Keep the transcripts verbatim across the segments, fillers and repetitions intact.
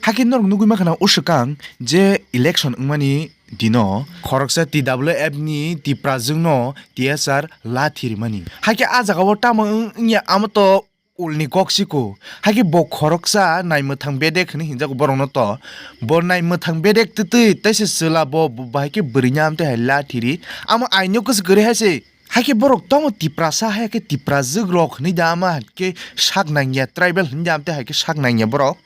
Hakhe norok nugwi mankha na o swkang je election wngmani dino khoroksa T W F ni Tiprajwkno T S R lathi rimani. Hakhe a jagao tamo wng-, wngya amo to ulni kok siko. Hakhe bo khoroksa naimwthang bedek hinwi hinjago borokno to. Bo naimwthang bedek twtwi teisa chwla bo, bo bahai khe bwrwini amtwi hai lathi ri. Amo aino kwchwk kwrwi hai se. Hakhe borok tamo Tiprasa hai khe Tiprajwk rok hinwi da ama hai khe sak nangya, tribal hinwi da amtwi hai khe sak nangya borok.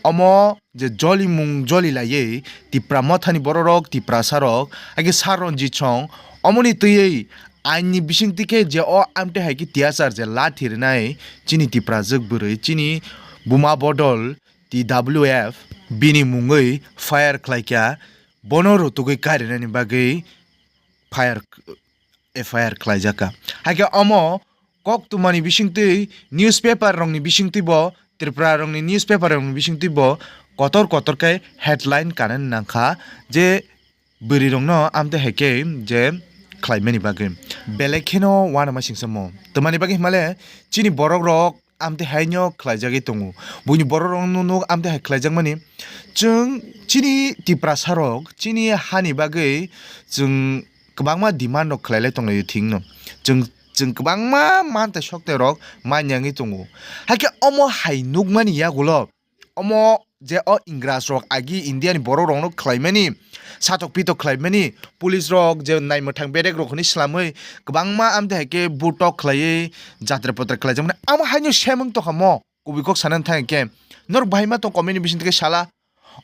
Omo je jolimung joli laiwi Tipra mothani bororok, Tiprasarok, hakhe Sir Ranjit Song, omoni twiwi aini bisingtwi khe je o amtwi hai khe T S R je lathi rinai chini Tiprajwk bwrwi, chini buma bodol T W F bini mungwi fire khlaikha, bono rutugwi kairinani bagwi fire F I R khlaijakha. Hakhe omo koktwmani bisingtwi newspaper rokni bisingtwi bo, Tripura rokni newspaper rokni bisingtwi bo kotor kotor khe headline kanani nangkha je bwrwi rokno amtwi hai khe je khlaimani bagwi. Belai kheno uanama singsa mo. Twmani bagwi himale chini borok rok amtwi haino khlaijagwi tongo. Buini borok rokno nuk amtwi hai khlaijakmani. Chwng chini Tiprasa rok chini hani bagwi chwng kwbangma demand rok khlai lai tonglaio thik no. Chwng, chwng kwbangma mantai soktai rok manya wngwi tongo. Hakhe omo hai nukmani yagulo omo je o Ingras rok agi India ni borok rokno khlaimani, satok pitok khlaimani, police rok je naimwthang bedek rok hinwi swlamwi kwbangma amtwi hai khe butok khlaiwi jatra potra khlaijakmani. Amo haino semwng tongkha mo kubui kok sanani thang khe norok bahai ma tong comment ni bising twi khe sala.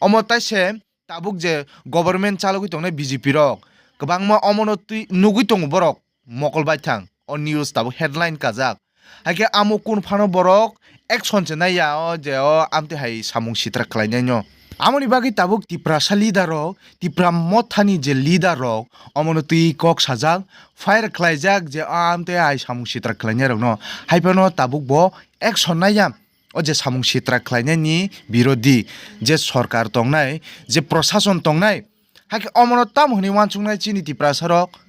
Omo taise tabuk je government chalogwi tongnai B J P rok kwbangma omono twi nugwi tongo borok mokol baithang o news tabuk headline kajak. Hakhe amo kunu phano borok action se naiya o je o amtwi hai samung sitra khlainaino. Amoni bagwi tabuk Tiprasa leader rok, Tipra mothani je leader rok omono twi kok sajak, fire khlaijak je o amtwi hai samung sitra khlainai rokno. Haiphano tabuk bo action naiya. O je samung sitra khlainani birodhi je sorkar tongnai, je prosason tongnai, hakhe omono tamo hwnwi uansuknai chini Tiprasa rok?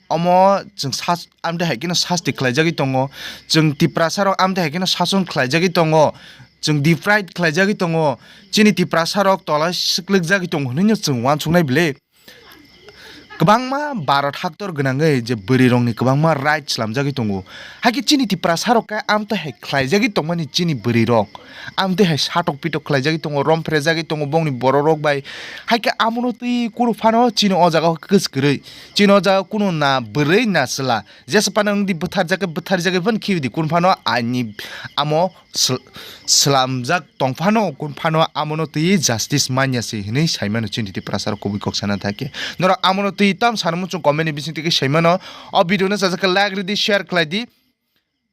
Omo chwng sas-, amtwi hai kheno sasti khlaijagwi tongo, chwng Tiprasa rok amtwi hai kheno sason khlaijagwi tongo, chwng deprived khlaijagwi tongo, chini Tiprasa rok tola swklwkjagwi tongo hwnwi no chwng uansuknai bile. Kwbangma Bharat haktor gwnangwi je bwrwi rokni kwbangma right slamjagwi tongo. Hakhe chini Tiprasa rok khe amtwi hai khlaijagwi tongmani chini bwrwi rok. Amtwi hai satok pitok khlaijagwi tongo, rom phrejagwi tongo bongni borok rok bai. Hakhe amono twi kunu phano chini o jaga o kwchwrwi. Chini o jaga kunu na bwrwi na chwla. Jesa phano wngdi bwtharjak khe bwtharjagwi phano khibi di kunu phano aini amo sl-, slamjak tong phano, kun phano amono twi justice manya se hinwi saimano chini Tiprasa rok kubui kok sana thake. Norok amono twi tam sana muchung comment ni bising twi khe saimano. O video no sajak khe like ridi, share khlai di.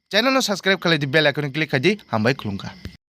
Channel no subscribe khlai di, bell icon click khai di. Hambai khulumkha.